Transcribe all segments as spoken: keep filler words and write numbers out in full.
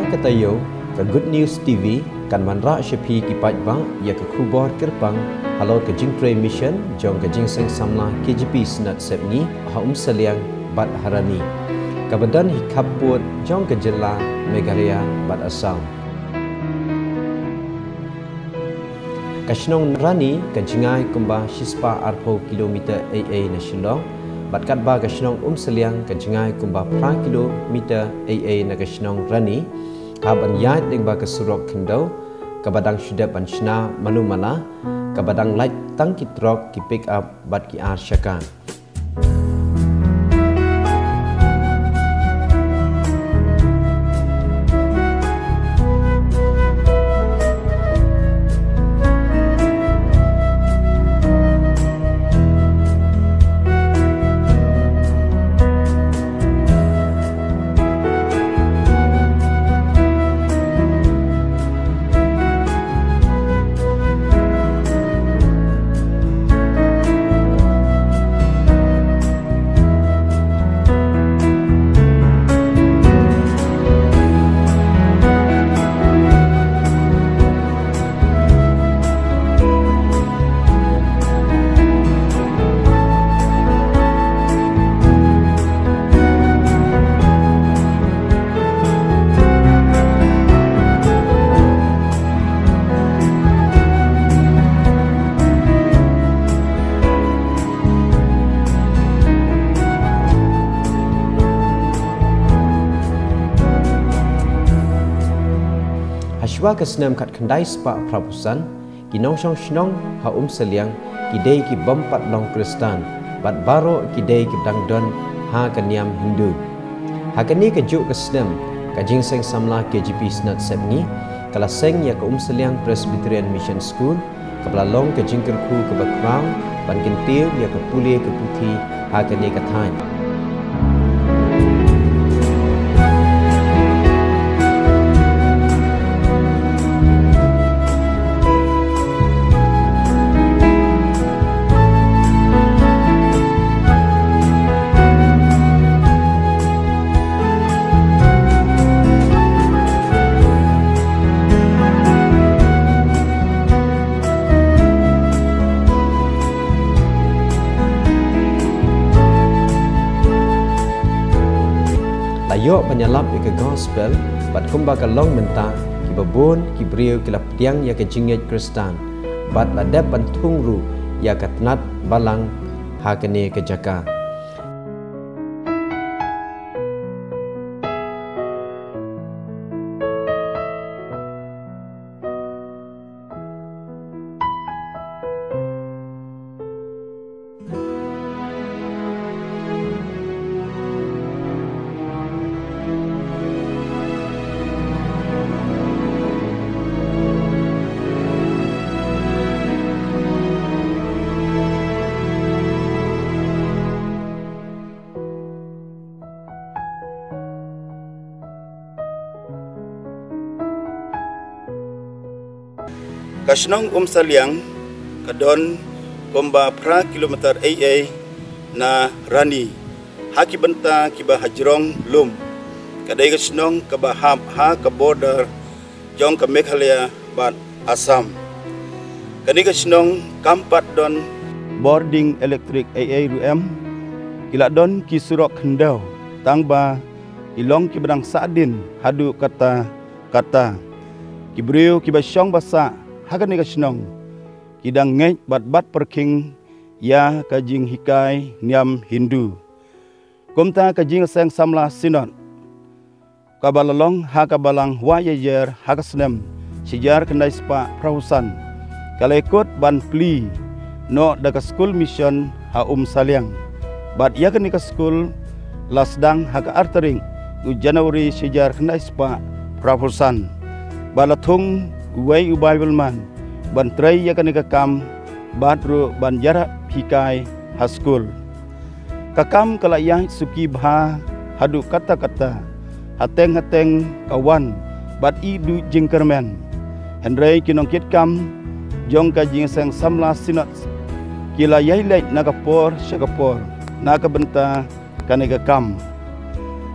Ka taïew, ka Good News T V kan wanrah sha phi ki paidbah ïa ka khubor kyrpang halor ka jingtrei mission jong ka Jingïaseng Samla K J P Synod Sepngi ha Umsaliang bad ha Rani, kaba don hi khappud jong ka jylla Meghalaya bad Assam. Ka shnong Rani ka jngai kumba shispah arphew kilometer eiei na Shillong, bad katba ka shnong Umsaliang ka jngai kumba phra kilometer eiei na ka shnong Rani, ha ban ïaid lyngba ka surok khyndew, kaba dang shu dep ban shna malu mala, kaba dang lait tang ki trok, ki pick up bad ki ar shaka. Hashwa ka snem khatkhyndai spah phraphew san, ki nongshong shnong ha Umsaliang ki dei ki bym pat long Khristan, bad baroh ki dei ki dang don ha ka niam Hindu. Ha kane ka juh ka snem, ka Jingïaseng Samla K J P Synod Sepngi ka la seng ïa ka Umsaliang Presbyterian Mission School, kaba la long ka jingkyrkhu kaba khraw ban kyntiew ïa ka pule ka puthi ha kane ka thaiñ. La ïoh ban ïalap ïa ka gospel, bad kumba ka long mynta, kiba bun ki briew ki la pdiang ïa ka jingngeit Khristan, bad la dep ban thung ruh ïa ka tnat balang ha kane ka jaka. Ka shnong Umsaliang ka don kumba phra kilometer eiei na Rani, ha ki bynta kiba hajrong lum. Ka dei ka shnong kaba hap ha ka border jong ka Meghalaya bad Assam. Kane ka shnong kam pat don bording elektrik eiei ruh em. Ki la don ki surok khyndew, tangba ki long kiba dang sahdien haduh katta katta. Ki briew kiba shong ba sah ha kane ka shnong ki dang ngeit bad bat pyrkhing ïa ka jinghikai niam Hindu. Kumta ka Jingïaseng Samla Synod, kaba la long ha ka Balang Wahïaïaïer ha ka snem shi hajar khyndai spah phraphew san, ka la ïakut ban plie noh da ka skul mission ha Umsaliang. Bad ïa kane ka skul la sdang ha ka ar tarik u January shi hajar khyndai spah phraphew san. Bad la thung uwei u Bible man ban trei ïa kane ka kam, bad ruh ban ïarap hikai ha skul. Ka kam ka la ïaid suki bha haduh katta katta, hateng hateng ka wan bad i duh jingkyrmen. Hynrei ki nongkitkam jong ka Jingïaseng Samla Synod ki la ïai leit na ka por sha ka por na ka bynta kane ka kam.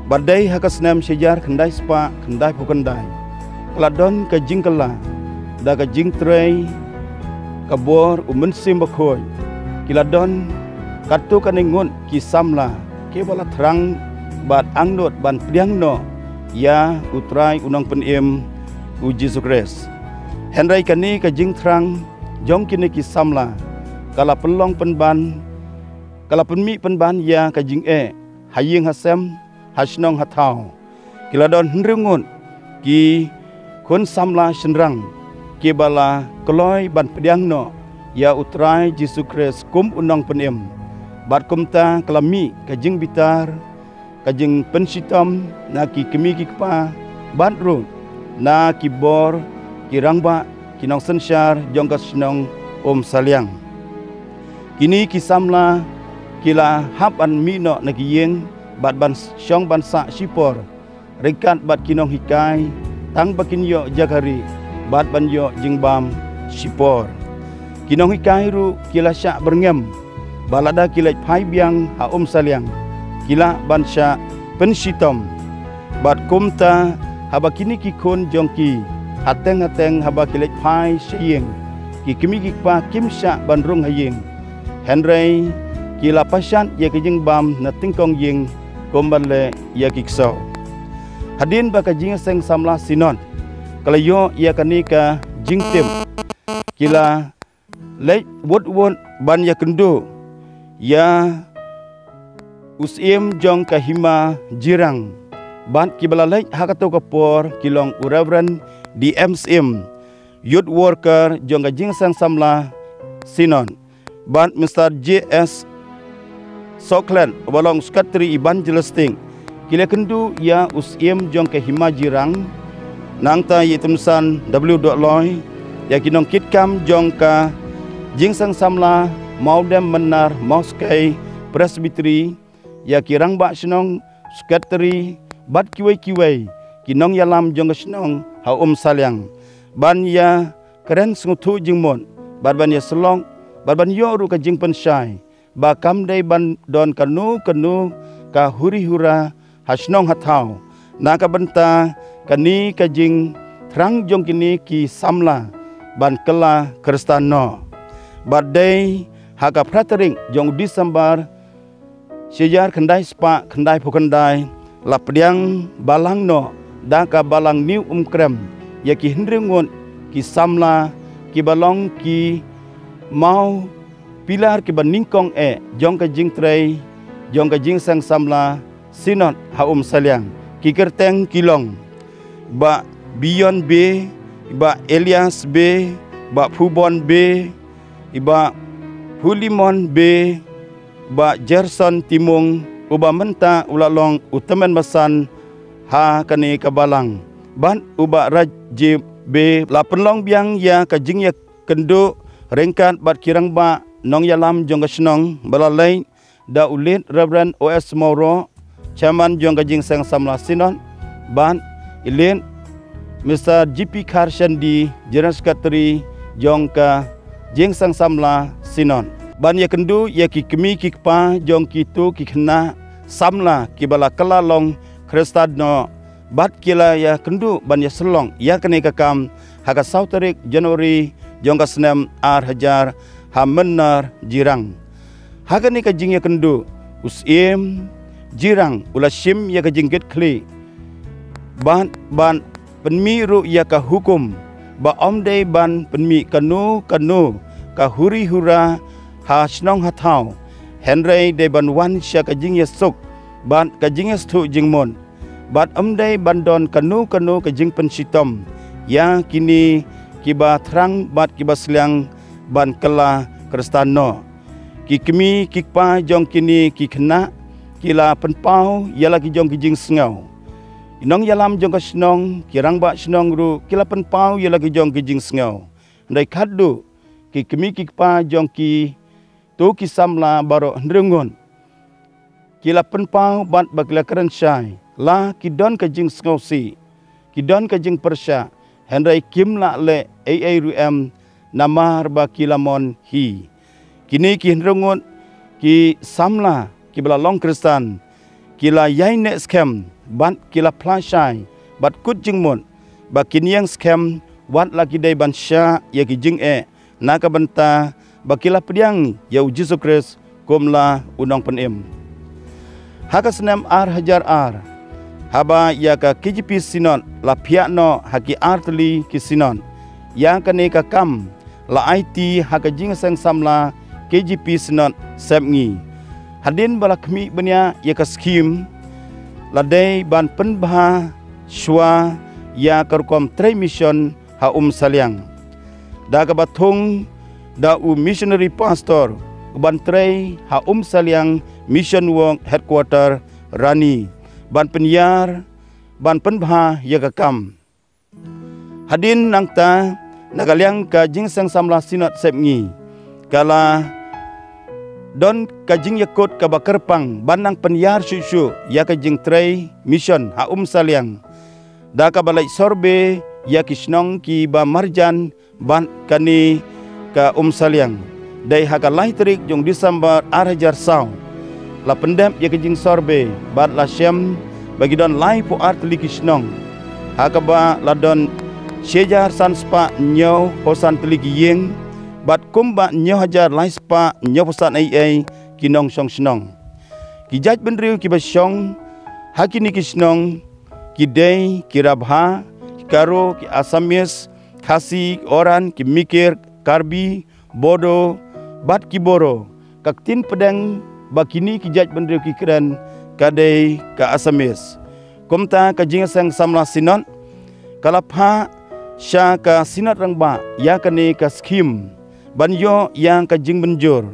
Ba dei ha ka snem shi hajar khyndai spah khyndai phew khyndai, ka la don ka jingkylla da ka jingtrei ka bor u Mynsiem Bakhuid. Ki la don katto katne ngut ki samla kiba la thrang bad angnud ban pdiang noh ïa U Trai U Nongpynim U Jisu Khrist. Hynrei kane ka jingthrang jong kine ki samla ka la pynlong pynban, ka la pynmih pynban ïa ka jingeh ha ïing ha sem, ha shnong ha thaw. Ki la don hynriew ngut ki khun samla shynrang kiba la kloi ban pdiang noh ïa U Trai Jisu Khrist kum U Nongpynim. Bad kumta ka la mih ka jingbitar, ka jingpynshitom na ki kmie ki kpa bad ruh na ki bor ki rangbah, ki nongsynshar jong ka shnong Umsaliang. Kine ki samla ki la hap ban mih noh na ki ïing bad ban shong ban sah shipor ryngkat bad ki nonghikai, tang ba kin ïoh jaka rieh bad ban ïoh jingbam shipor. Ki nonghikai ruh ki la shah byrngem ba lada ki leit phai biang ha Umsaliang, ki lah ban shah pynshitom. Bad kumta, haba kine ki khun jong ki hateng hateng haba ki leit phai sha ïing, ki kmie ki kpa kim shah ban rung ha ïing, hynrei ki la pashat ïa ka jingbam na tyngkong ïing kumba leh ïa ki ksew. Hadien ba ka Jingïaseng Samla Synod ka la ïoh ïa kane ka jingtip, ki la leit wut wut ban ïakynduh ïa u Syiem jong ka Hima Jirang. Bad kiba la leit ha kato ka por ki long u Reverend D M Syiem, Youth Worker jong ka Jingïaseng Samla Synod, bad Mister J S Sohkhlet, uba long Secretary Evangelistic. Ki la ïakynduh ïa u Syiem jong ka Hima Jirang, nangta ïa i Tymsan W Dohloï, ïa ki nongkitkam jong ka Jingïaseng Samla Mawdem Mynnar Mawskei Presbytery, ïa ki rangbah shnong, Secretary, bad kiwei kiwei ki nongïalam jong ka shnong ha Umsaliang, ban ïakren sngewthuh jingmut, bad ban ïasyllok, bad ban ïoh ruh ka jingpynshai ba kam dei ban don kano kano ka huri hura ha shnong ha thaw na ka bynta kane ka jingthrang jong kine ki samla ban kylla Khristan noh. Bad dei ha ka phra tarik jong u December shi hajar khyndai spah khyndai phew khyndai, la pdiang balang noh da ka Balang New Umkrem ïa ki hynriew ngut ki samla kiba long ki maw pilar kiba nyngkong eh jong ka jingtrei jong ka Jingïaseng Samla Synod ha Umsaliang. Ki kyrteng ki long Bah Bion Bey, Bah Elias Bey, Bah Phubon Bey, Bah Phulimon Bey, Bah Gerson Timung, uba mynta u la long u tymmen basan ha kane ka balang, bad u Bah Rajib Bey. La pynlong biang ïa ka jingïakynduh ryngkat bad ki rangbah nongïalam jong ka shnong, ba la leit da u Late Reverend O S Mawroh, Chairman jong ka Jingïaseng Samla Synod, bad i Late Mister G P Kharshandy, General Secretary jong ka Jingïaseng Samla Synod. Ban ïakynduh ïa ki kmie ki kpa jong kito ki khynnah samla kiba la kylla long Khristan noh, bad ki la ïakynduh ban ïasyllok ïa kane ka kam ha ka saw tarik January jong ka snem ar hajar ha Mynnar Jirang. Ha kane ka jingïakynduh, u Syiem Jirang u la shim ïa ka jingkitkhlieh, bad ban pynmih ruh ïa ka hukum ba ym dei ban pynmih kano kano ka huri hura ha shnong ha thaw, hynrei dei ban wan sha ka jingïasuk bad ka jingïasngewthuh jingmut, bad ym dei ban don kano kano ka jingpynshitom ïa kine kiba thrang bad kiba sliang ban kylla Khristan noh. Ki kmie ki kpa jong kine ki khynnah ki la pynpaw ïa la ki jong ki jingsngew. I nongïalam jong ka shnong, ki rangbah shnong ruh ki la pynpaw ïa la ki jong ki jingsngew. Hynrei khadduh ki kmie ki kpa jong kito ki samla baroh hynriew ngut ki la pynpaw bad ba ki la kren shai, la ki don ka jingsngewsih, ki don ka jingpyrshah, hynrei kim lah leh ei ei ruh em namar ba ki la mon hi. Kine ki hynriew ngut ki samla kiba la long Khristan ki la ïaineh skhem bad ki la phla shai bad kut jingmut ba kin ïeng skhem wat la ki dei ban shah ïa ki jingeh na ka bynta ba ki la pdiang ïa u Jisu Khrist kum la u nongpynim. Ha ka snem ar hajar ar, haba ïa ka K J P Synod la phiah noh ha ki artylli ki Synod, ïa kane ka kam la aiti ha ka Jingïaseng Samla K J P Synod Sepngi. Hadien ba la khmih bniah ïa ka skhim, la dei ban pynbha shuwa ïa ka rukom trei mission ha Umsaliang, da kaba thung da u missionary pastor uban trei ha Umsaliang Mission Work Headquarter, Rani, ban pynïar, ban pynbha ïa ka kam. Hadien nangta, na ka liang ka Jingïaseng Samla Synod Sepngi, ka la don ka jingïakut kaba kyrpang ban nang pynïar shuh shuh ïa ka jingtrei mission ha Umsaliang, da kaba leit survey ïa ki shnong kiba marjan bad kane ka Umsaliang. Dei ha ka lai tarik jong December ar hajar saw, la pyndep ïa ka jingsurvey bad la shem ba ki don laiphew artylli ki shnong, ha kaba la don shi hajar san spah hynñiewphew san tylli ki ïing, bad kumba hynñiew hajar lai spah hynñiewphew san eiei ki nongshong shnong. Ki jaitbynriew kiba shong ha kine ki shnong ki dei ki Rabha, ki Garo, ki Assamese, Khasi, ki Oran, ki Mikir, Karbi, Bodo bad ki Boro. Ka ktien pdeng ba kine ki jaitbynriew ki kren ka dei ka Assamese. Kumta ka Jingïaseng Samla Synod ka la phah sha ka Synod Rangbah ïa kane ka skhim ban ïoh ïa ka jingmynjur.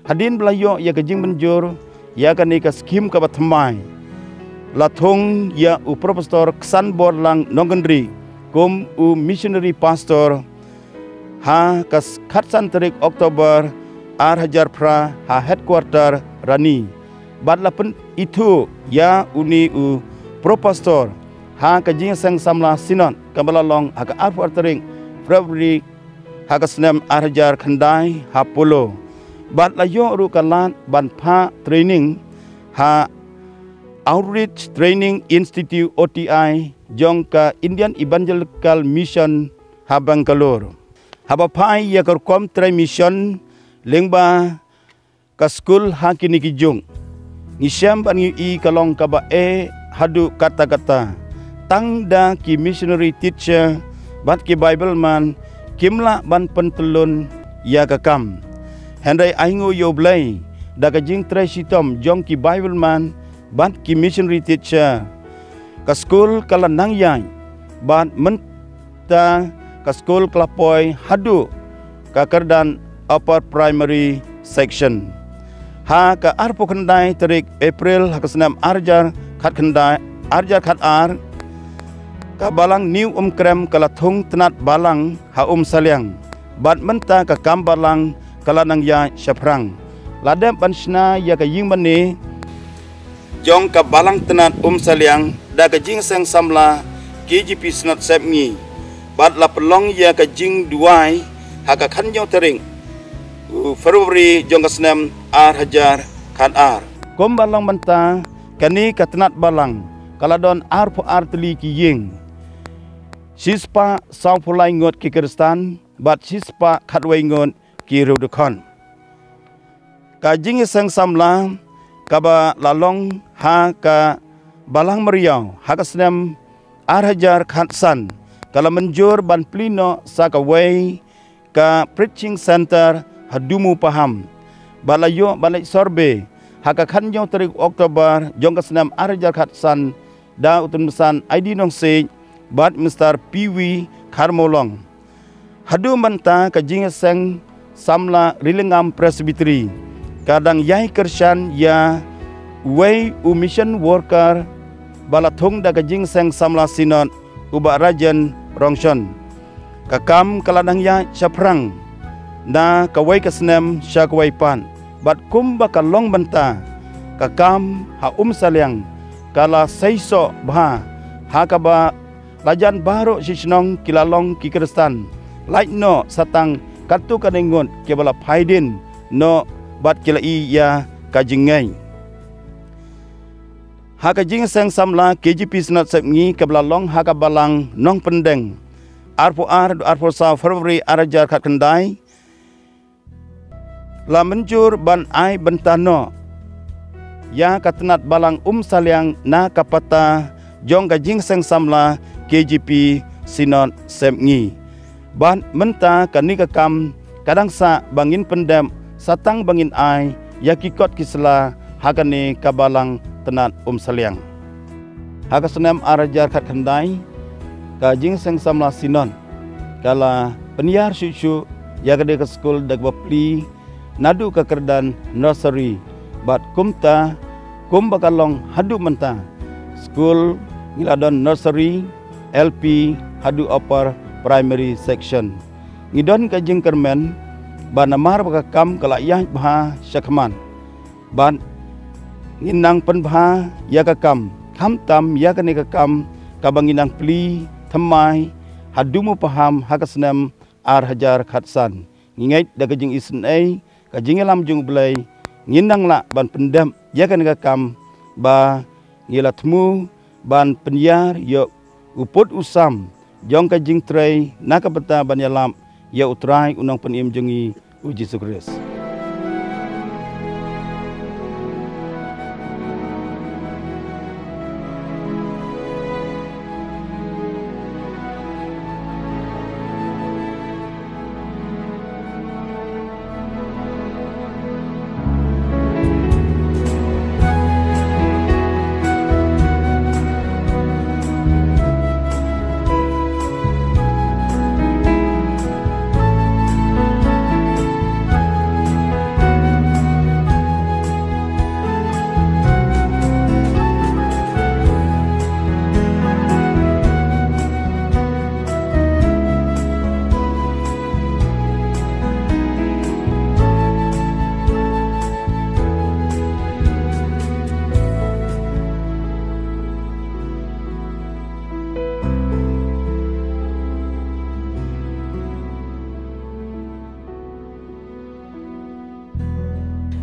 Hadien ba la ïoh ïa ka jingmynjur ïa kane ka skhim kaba thymmai, la thung ïa u Professor Ksanborlang Nongkynrih kum u missionary pastor ha ka khatsan tarik October ar hajar phra ha headquarter Rani. Bad la pynithuh ïa une u Professor ha ka Jingïaseng Samla Synod kaba la long ha ka arphew ar tarik February ha ka snem ar hajar khyndai ha Polo. Bad la ïoh ruh ka lad ban phah training ha Outreach Training Institute, O T I, jong ka Indian Evangelical Mission ha Bangalore. Haba phai ïa ka rukom trei mission lyngba ka skul ha kine ki juk, ngi shem bad ngi i ka long kaba eh haduh katta katta. Tang da ki missionary teacher bad ki Bible man kim lah ban pyntyllun ïa ka kam. Hynrei ai nguh ïa U Blei, da ka jingtrei shitom jong ki Bible man bad ki missionary teacher, ka skul ka la nang ïaid bad mynta ka skul ka la poi haduh ka kyrdan Upper Primary Section. Ha ka arphew khyndai tarik April ha ka snem ar hajar khatkhyndai, ar hajar khatar, ka Balang New Umkrem ka la thung tnat balang ha Umsaliang. Bad mynta ka kam balang ka la nang ïaid shaphrang. La dep ban shna ïa ka ïing mane jong ka Balang Tnat Umsaliang da ka Jingïaseng Samla K J P Synod Sepngi. Bad la pynlong ïa ka jingduwai ha ka khathynñiew tarik u February jong ka snem ar hajar khatar. Kumba long mynta, kane ka tnat balang ka la don arphew ar tylli ki ïing, shispah sawphew lai ngut ki Khristan bad shispah khatwei ngut ki riewdkhot. Ka Jingïaseng Samla kaba la long ha ka Balang Meriaw ha ka snem ar hajar khatsan ka la mynjur ban plie noh sa kawei ka preaching center ha Dumupaham. Bad la ïoh ban leit survey ha ka khathynñiew tarik October jong ka snem ar hajar khatsan da u Tymmen Basan I D Nongsiej bad Mister P W Kharmawlong. Haduh mynta ka Jingïaseng Samla Rilangam Presbytery ka dang ïai kyrshan ïa uwei u mission worker ba la thung da ka Jingïaseng Samla Synod, u Bah Rajen Rongshon. Ka kam ka la dang ïaid shaphrang na kawei ka snem sha kawei pat. Bad kumba ka long mynta, ka kam ha Umsaliang ka la seisoh bha, ha kaba lajan baroh shi shnong ki la long ki Khristan. Lait noh sa tang katto katne ngut kiba la phai dien noh bad ki la ïoh ïa ka jingngeit. Ha ka jingseng samla K J P Synod Sepngi kaba la long ha ka Balang Nongpyndeng, arphew ar, arphew saw February ar hajar khatkhyndai, la mynjur ban ai bynta noh ïa ka tnat Balang Umsaliang na ka pata jong ka jingseng samla K J P Synod Sepngi. Bad mynta kane ka kam ka dang sah ba ngin pyndep sa tang ba ngin ai ïa ki kot ki sla ha kane ka Balang Tnat Umsaliang. Ha ka snem ar hajar khatkhyndai, ka jingseng samla Synod ka la pynïar shuh shuh ïa kane ka skul da kaba plie naduh ka kyrdan nursery. Bad kumta, kumba ka long haduh mynta, skul ngi la don nursery, L P haduh upper primary section. Ngi don ka jingkyrmen ba namar ba ka kam ka la ïaid bha shakhmat, bad ngin nang pynbha ïa ka kam, khamtam ïa kane ka kam kaba ngin nang plie thymmai haduh mupaham ha ka snem ar hajar khatsan. Ngi ngeit da ka jingisynei, ka jingïalam jong U Blei, ngin nang lah ban pyndep ïa kane ka kam ba ngi la thmu ban pynïar ïa u pud u sam jong ka jingtrei na ka bynta ban ïalap ïa U Trai U Nongpynim jong ngi, U Jisu Khrist.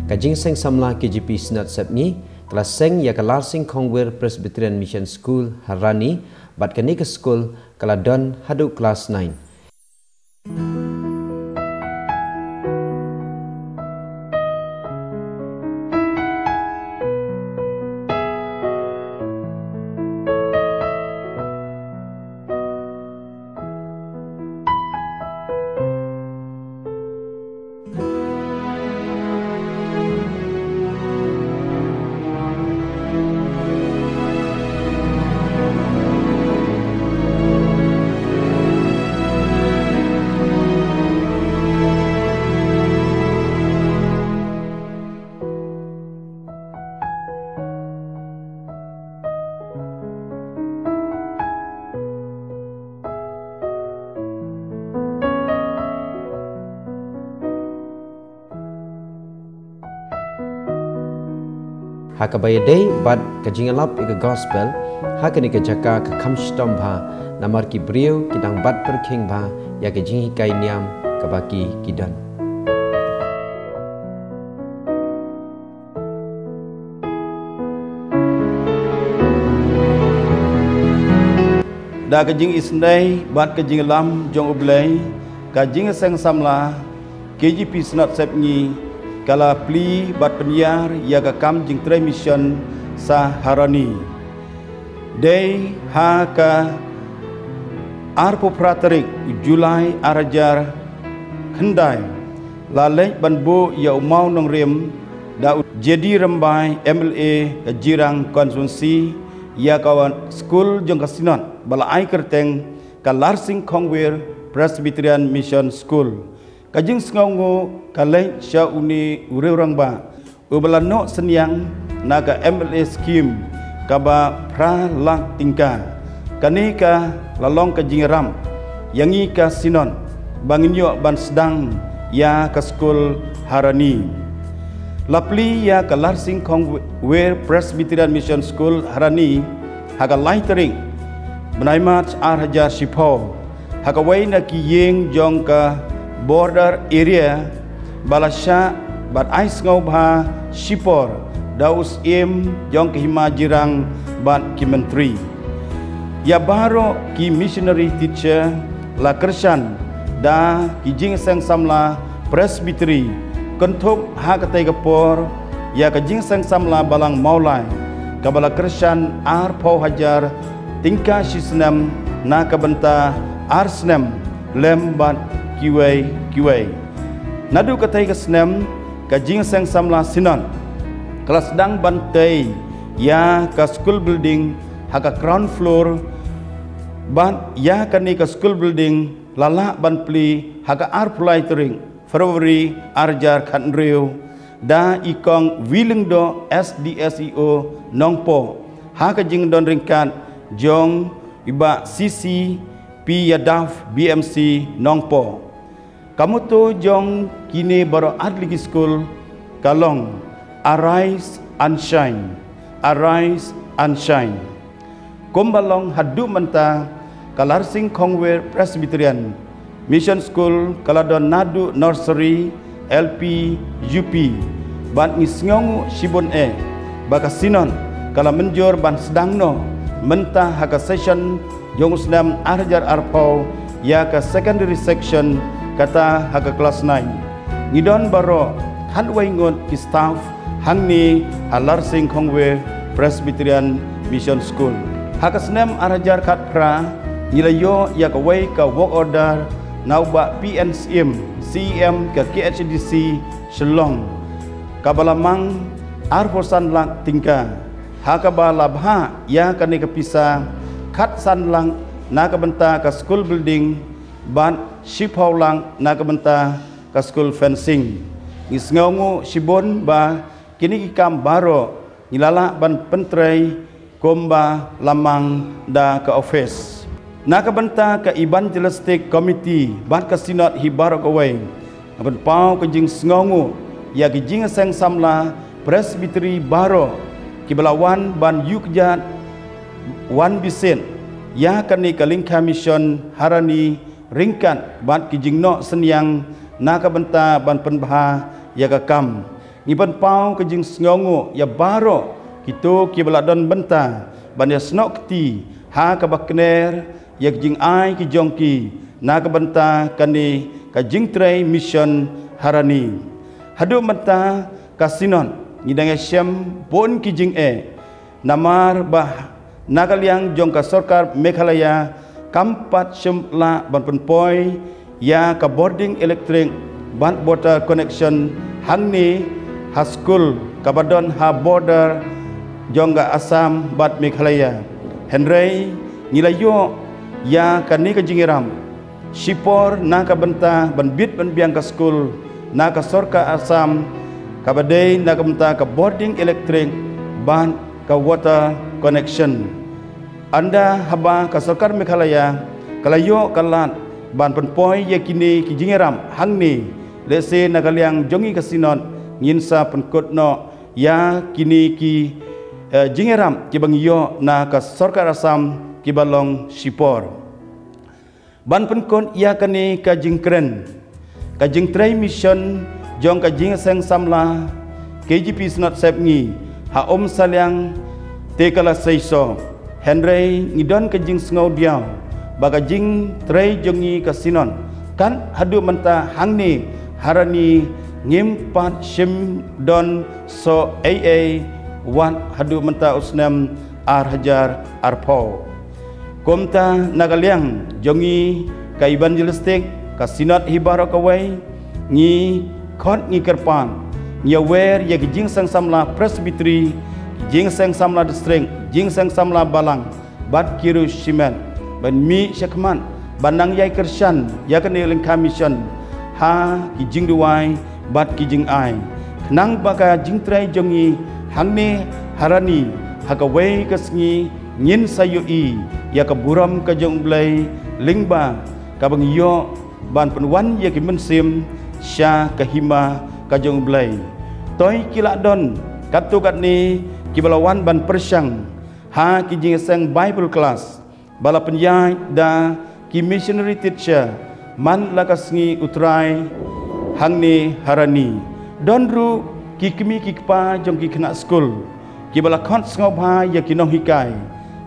Ka jingseng samla K J P Synod Sepngi ka la seng ïa ka Larsing Khongwir Presbyterian Mission School, Harani, bad kane ka skul ka la don haduh klas nine. Ha kaba ïadei bad ka jingïalap ïa ka gospel, ha kane ka jaka ka kham shitom bha, namar ki briew ki dang bat pyrkhing bha ïa ka jinghikai niam kaba ki ki don. Da ka jingisynei bad ka jingïalam jong U Blei, ka jingseng samla K J P Synod Sepngi ka la plie bad pynïar ïa ka kam jingtrei mission sha Harani. Dei ha ka arphew phra tarik Julai ar hajar khyndai, la leit ban buh ïa u mawnongrim da u J D Rymbai, M L A ka Jirang Constituency, ïa ka skul jong ka Synod ba la ai kyrteng ka Larsing Khongwir Presbyterian Mission School. Ka jingsngewnguh ka leit sha une u riew rangbah uba la noh synñiang na ka M L A scheme kaba phra lak tyngka. Kane ka la long ka jingïarap ïa ngi ka Synod ba ngin ïoh ban sdang ïa ka skul Harani. La plie ïa ka Larsing Khongwir Presbyterian Mission School Harani ha ka lai tarik bnai March ar hajar shiphew, ha kawei na ki ïing jong ka border area ba la shah bad ai sngewbha shipor da u Syiem jong ka Hima Jirang bad ki Myntri. Ïa baroh ki missionary teacher la kyrshan da ki jingïaseng samla Presbytery, kynthup ha katei ka por ïa ka jingïaseng samla Balang Mawlai kaba la kyrshan arphew hajar tyngka shi snem na ka bynta ar snem lem bad kiwei kiwei. Naduh katei ka snem ka jingïaseng samla Synod ka la sdang ban tei ïa ka school building ha ka ground floor, bad ïa kane ka school building la lah ban plie ha ka arphew lai tarik February ar hajar khathynriew da i Kong Wilingdo, S D S E O Nongpoh, ha ka jingdon ryngkat jong i Bah C C P Yadav, B M C Nongpoh. Ka motto jong kine baroh ar tylli ki skul ka long, "Arise and shine, arise and shine." Kumba long haduh mynta, ka Larsing Khongwer Presbyterian Mission School ka la don naduh nursery, L P, U P. Bad ngi sngewnguh shibun eh ba ka Synod ka la mynjur ban sdang noh mynta ha ka session jong u snem ar hajar arphew ïa ka secondary section, kata ha ka class nine. Ngi don baroh khatwei ngut ki staff hangne ha Larsing Khongwer Presbyterian Mission School. Ha ka snem ar hajar khatphra ngi la ïoh ïa kawei ka work order na u Bah P N Syiem, C E M ka K H A D C Shillong, kaba la mang arphew san lak tyngka, ha kaba la bhah ïa kane ka pisa khatsan lak na ka bynta ka school building bad shiphew lak na ka bynta ka school fencing. Ngi sngewnguh shibun ba kine ki kam baroh ngi la lah ban pyntrei kumba la mang da ka office. Na ka bynta ka Evangelistic Committee bad ka Synod hi baroh kawei, nga pynpaw ka jingsngewnguh ïa ki jingïaseng samla Presbytery baroh kiba la wan ban ïuh kjat, wan visit ïa kane ka lyngkha mission Harani ryngkat bad ki jingnoh synñiang na ka bynta ban pynbha ïa ka kam. Ngi pynpaw ka jingsngewnguh ïa baroh kito kiba la don bynta ban ïasnoh kti ha kaba kner ïa ki jingai ki jong ki na ka bynta kane ka jingtrei mission Harani. Haduh mynta ka Synod ngi dang ïashem bun ki jingeh, namar ba na ka liang jong ka sorkar Meghalaya kam pat shym lah ban pynpoi ïa ka bording electric bad water connection hangne ha skul kaba don ha border jong ka Assam bad Meghalaya. Hynrei ngi la ïoh ïa kane ka jingïarap shipor na ka bynta ban bit ban biang ka skul na ka sorkar Assam, kaba dei na ka bynta ka bording electric bad ka water connection. Ynda haba ka sorkar Meghalaya ka la ïoh ka lad ban pynpoi ïa kine ki jingïarap hangne, lehse na ka liang jong ngi ka Synod ngin sa pynkut noh ïa kine ki, eh, jingïarap kiba ngi ïoh na ka sorkar Assam kiba long shipor. Ban pynkut ïa kane ka jingkren, ka jingtrei mission jong ka jingïaseng samla K J P Synod Sepngi ha Umsaliang te ka la seisoh. Hynrei ngi don ka jingsngewdiaw ba ka jingtrei jong ngi ka Synod kat haduh mynta hangne Harani ngim pat shym don soh ei ei wat haduh mynta u snem ar hajar arphew. Kumta na ka liang jong ngi ka Evangelistic, ka Synod hi baroh kawei, ngi khot ngi kyrpad, ngi ïawer ïa ki jingïaseng samla Presbytery, ki jingïaseng samla District, jingïaseng samla Balang bad ki riewsha shimet ban mih shakhmat ban nang ïai kyrshan ïa kane lyngkha mission ha ki jingduwai bad ki jingai, khnang ba ka jingtrei jong ngi hangne Harani ha kawei ka sngi ngin sa ïohi ïa ka burom ka jong U Blei lyngba kaba ngi ïoh ban pynwan ïa ki mynsiem sha ka hima ka jong U Blei. Toi ki la don katto katne kiba la wan ban pyrshang ha ki jingïaseng Bible class ba la pynïaid da ki missionary teacher man la ka sngi U Trai hangne Harani. Don ruh Ki kmie ki kpa jong ki khynnah skul kiba la khot sngewbha ïa ki nonghikai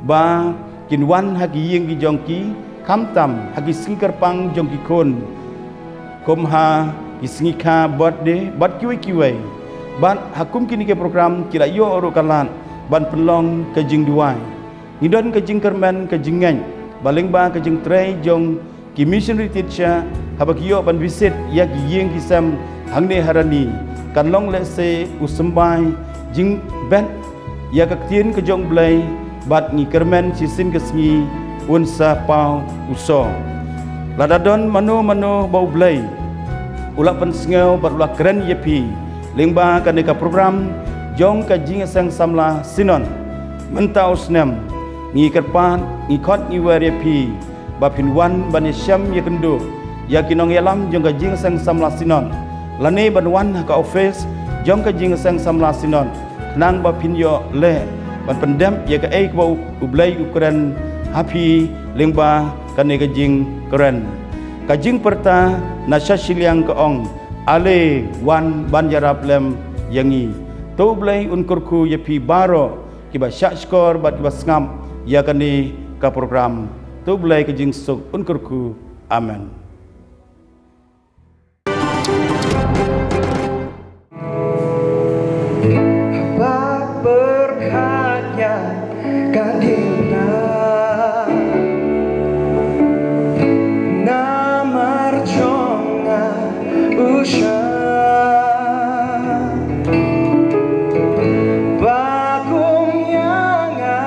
ba kin wan ha ki ïing ki jong ki, khamtam ha ki sngi kyrpang jong ki khun, kum ha ki sngi kha birthday bad kiwei kiwei. Bad ha kum kine ki program ki la ïoh ruh ka lad ban pynlong ka jingduwai. Ngi don ka jingkyrmen ka jingngeit ba lyngba ka jingtrei jong ki missionary teacher, haba ki ïoh ban visit ïa ki ïing ki sem hangne ha Rani, kan long lehse u symbai jingbet ïa ka ktien ka jong U Blei, bad ngi kyrmen shisien ka sngi un sa paw u soh. Lada don mano mano ba U Blei u la pynsngew bad u la kren ïa phi lyngba kane ka program jong ka Jingïaseng Samla Synod mynta u snem, ngi kyrpad, ngi khot, ngi wer ïa phi ba phin wan ban ïashem ïakynduh ïa ki nongïalam jong ka Jingïaseng Samla Synod, lane ban wan ha ka office jong ka Jingïaseng Samla Synod, khnang ba phin ïoh leh ban pyndep ïa kaei kaba U Blei u kren ha phi lyngba kane ka jingkren. Ka jingpyrta na sha shiliang ka ong, Ale, wan ban ïarap lem ïa ngi. To U Blei un kyrkhu ïa phi baroh kiba shahshkor bad kiba sngap ïa kane ka program. To U Blei ka jingsuk un kyrkhu. Amen. Ba pyrkhat ïa ka diengphna namar jong nga u sha. Ba kum ïa nga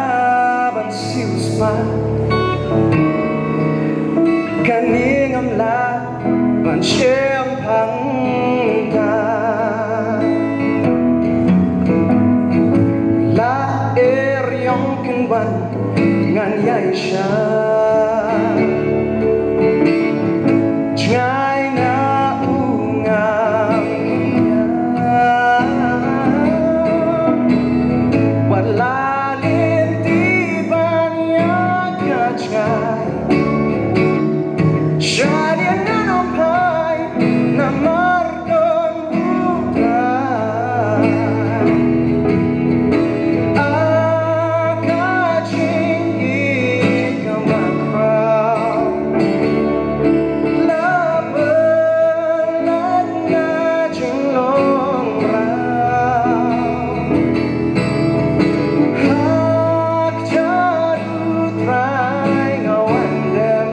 ban siewspah, kane ngam lah ban shemphang ta. La er ïong kin wan ngan ïaishah. Jngai nga u ngam ïa. Wat la lynti ban ïa ka jngai. Shaniah ngan ym phai namar don u Trai. A ka jingïeit ka bakhraw. La pynlait na jinglong raw. Ha kjat u Trai nga wan dem.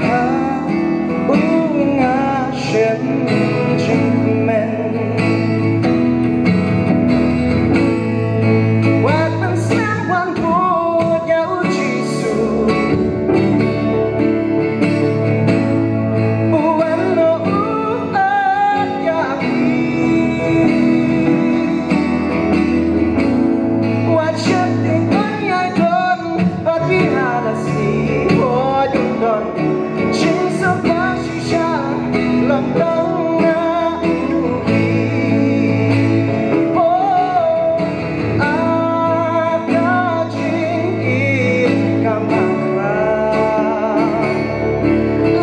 Ha u nga shem jingkmen. Wat pynslem wan bud ïa u Jisu. U wan noh u ïeit ïa phi. Wat sheptieng ban ïai don bad phi ha la sien. Wat don jingsngewbha shisha lam dang na u hi. Oh, a ka jingïeit ka bakhraw.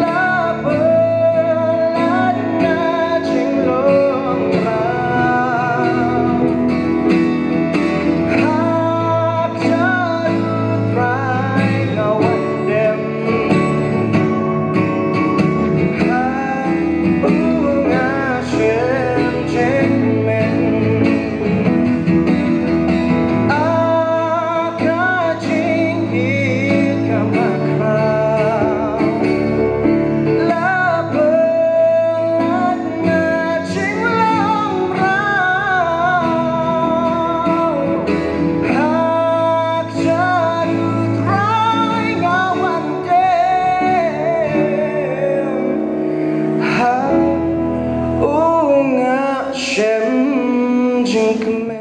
La pynlait na jinglong raw. Ha kjat u Trai nga wan dem. Ha u nga shem jingkmen. A ka jingïeit ka bakhraw. La pynlait na jinglong raw. Ha kjat u Trai nga wan dem. Ha u nga shem jingkmen.